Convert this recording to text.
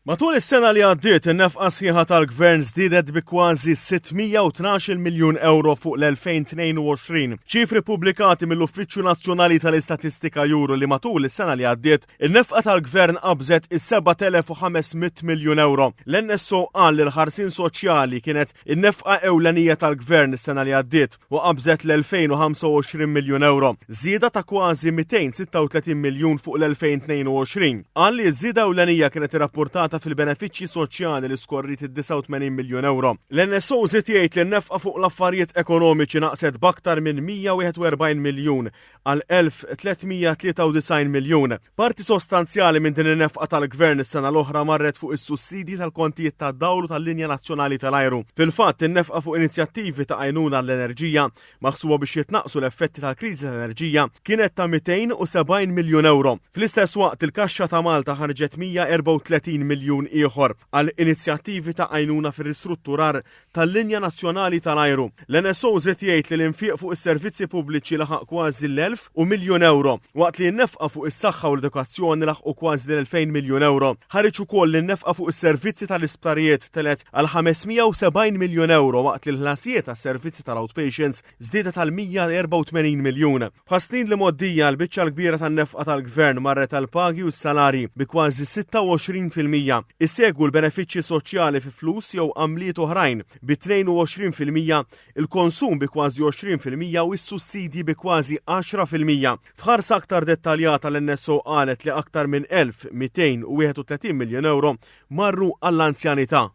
Matul is-sena li għaddiet, in-nefqa sħiħa tal-Gvern żdiedet bi kważi 612 miljun ewro fuq l-2022. Ċifri pubblikati mill-Uffiċċju Nazzjonali tal-Istatistika juru li matul is-sena li għaddiet, in-nefqa tal-Gvern qabżet is-7,500 miljun ewro. L-NSO qal li l-ħarsien soċjali kienet In-nefqa ewlenija tal-Gvern is-sena li għaddiet u qabżet l-2,025 miljun ewro, żieda ta' kważi 236 miljun fuq l-2022. Qal li ż-żieda ewlenija kienet irrappurtata fil-benefiċċji soċjali li skorriet id-89 miljun ewro. L-NSO żied jgħid li n-nefqa fuq l-affarijiet ekonomiċi naqset b'aktar minn 141 miljun għal 1,393 miljun. Parti sostanzjali minn din in-nefqa tal-Gvern is-sena l-oħra marret fuq is-sussidji tal-kontijiet tad-dawl u tal-linja nazzjonali tal-ajru. Fil-fatt, in-nefqa fuq inizjattivi ta' għajnuna għall-enerġija, maħsuba biex jitnaqqsu l-effetti tal-kriżi tal-enerġija, kienet ta' 270 miljun ewro. Fl-istess waqt, il-Kaxxa ta' Malta ħarġet 134 miljun ieħor għal inizjattivi ta' għajnuna fir-ristrutturar tal-linja nazzjonali tal-ajru. L-NSO żied jgħid li l-infiq fuq is-servizzi pubbliċi laħaq kważi l-1,000 u miljun ewro, waqt li n-nefqa fuq is-saħħa u l-edukazzjoni laħqu kważi l-2,000 miljun ewro. Ħareġ ukoll li n-nefqa fuq is-servizzi tal-isptarijiet telgħet għal 570 miljun ewro waqt li l-ħlasijiet għas-servizzi tal-outpatients żdiedet għal 184 miljun. Bħas-snin l-imgħoddija, l-biċċa l-kbira tan-nefqa tal-Gvern marret għall-pagi u s-salarji bi kważi 26%. Isegwu l-benefiċċji soċjali fi flus jew għamliet oħrajn bi 22%, il-konsum bi kważi 20% u s-sussidji bi kważi 10%. F'ħarsa aktar dettaljata l-NSO qalet li aktar minn 1,231 miljun ewro marru għall-anzjanità.